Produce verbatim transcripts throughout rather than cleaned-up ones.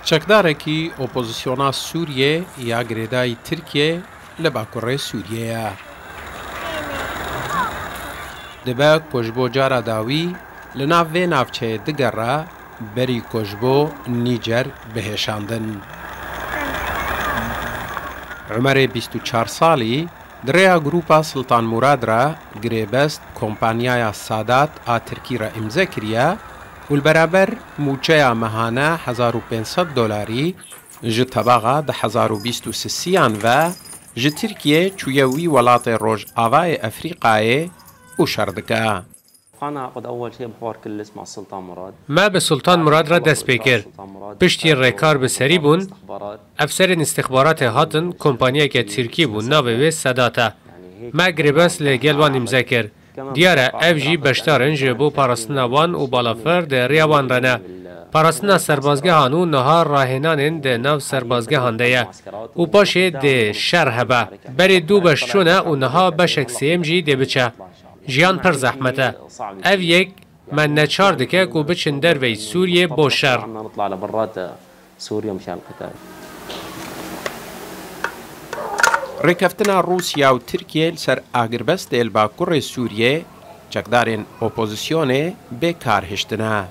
Çekdarekî opozisyona Sûriyê ya girêdayî Tirkiyê li bakurê Sûriyê ye. Dibe ku ji bo cara dawî li nav vê navçeyê digere, berî ku ji bo Nîcer bihêşandin. Umerê bîst û çar salî di rêya grûpa Sultan Murad re girêbest kompanyaya Sadat a Tirkî re îmze kiriye û li beraber mûçeya mehane hezar û pênc sed dolarî ji tebaxa du hezar û bîst û sisiyan ve ji Tirkiyê çûye wî welatê Rojavayê Efrîqayê û şer dike. Me bi Sultan Murad re dest pê kir. Piştî rêkar bi serî bûn, efserên îstixbaratê hatin, kompanyeke Tirkî bû, navê wê Sedat e. Me girêbest li gel wan îmze kir. Diyar e, ev jî beşdar in ji bo parastina wan û balafir di riya wan re ne. Parastina serbazgehan û niha rahênanên di nav serbazgehan de ye û paşê dê şer hebe. Berê du beş çûne û niha beşek sêyem jî dê biçe. Jiyan pir zehmet e. Ev yek me neçar dike ku biçin derveyî Sûriyê bo şer. Rêkeftina Rûsya û Tirkiyê li ser agirbestê li bakurê Sûriyê çekdarên opozisyonê bê kar hiştine.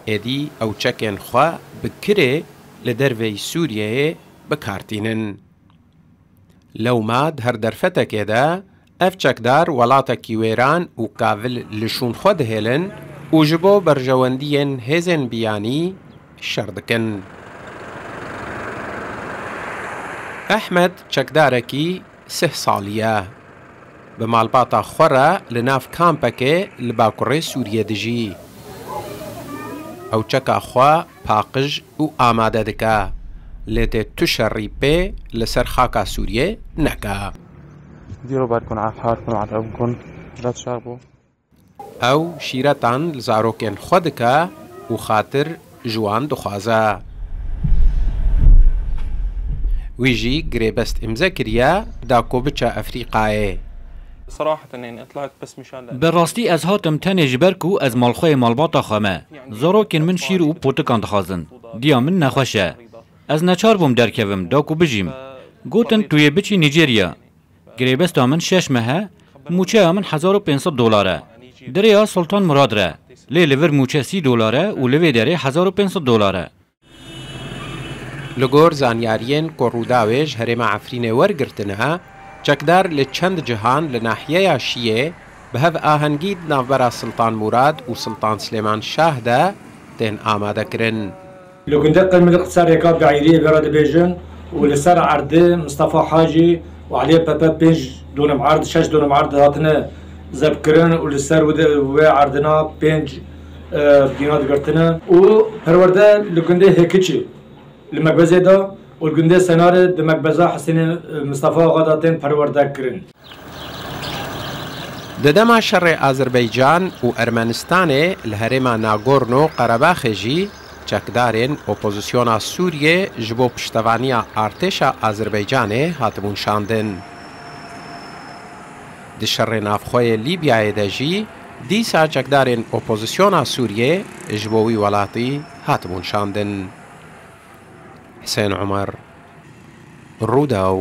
Êdî ew çekên xwe bi kirê li derveyî Sûriyeyê bi kar tînin. Lewma di her derfetekê de ev çekdar welatekî wêran û kavil li şûn xwe dihêlin û ji bo berjewendiyên hêzên biyanî şer dikin. Ehmed çekdarekî sih salî ye. Bi malbata xwe re li nav kampekê li bakurê Sûriyê dijî. Ew çeka xwe paqij û amade dike, lê tê tu şerî pê li ser xaka Sûriyê neke. ديروا بالكم على حالكم وعلى أمكم. لا تشاغبوا. Ew şîretan li zarokên xwe dike û xatir ji wan dixwaze. Wî jî girêbest îmze kiriye da ku biçe Efrîqayê. Bi rastî ez hatim tenê ji ber ku ez malxweyê malbata xwe me. Zarokên min şîr û potikan dixwazin. Diya min nexweş e. Ez neçar bûm derkevim da ku bijîm. Gotin tu yê biçî Nîjerya. Girêbesta min şeş meh e, mûçeya min hezar û pênc sed dolar e. Di rêya Sultan Murad re. Lê li vir mûçe sî dolar e û li vê derê hezar û pênc sed dolar e. Li gor zanyariyên ku Rûdawê ji herêma Efrînê wergirtine, çekdar li çend cihan li nahiyeya Şiyê bi hev ahengî di navbera Siltan Murad û Siltan Silêman Şah de tên amadekirin. Li gundê Qirmilîq ser rêka Beîriyê vê re dibêjin û li ser erdê Mistefa Hacî û Eliyê Pepe pênc donim erd, şeş donim erd hatine zebkirin û li ser wê erdina pênc bîna digirtine û perwerde li gundê Hêkiçî li Mekbezê de û li gundê Senarê di Mekbeza Hesênê Mistefa Axa de tên perwerde kirin. Di dema şerê Azerbaycan û Ermenistanê li herêma Nagorno Qerebaxê jî çekdarên opozisyona Sûriyê ji bo piştevaniya artêşa Azerbaycanê hatibûn şandin. Di şerê navxwe yê Lîbyayê de jî dîsa çekdarên opozisyona Sûriyê ji bo wî welatî hatibûn şandin. Hisên Omer, Rûdaw.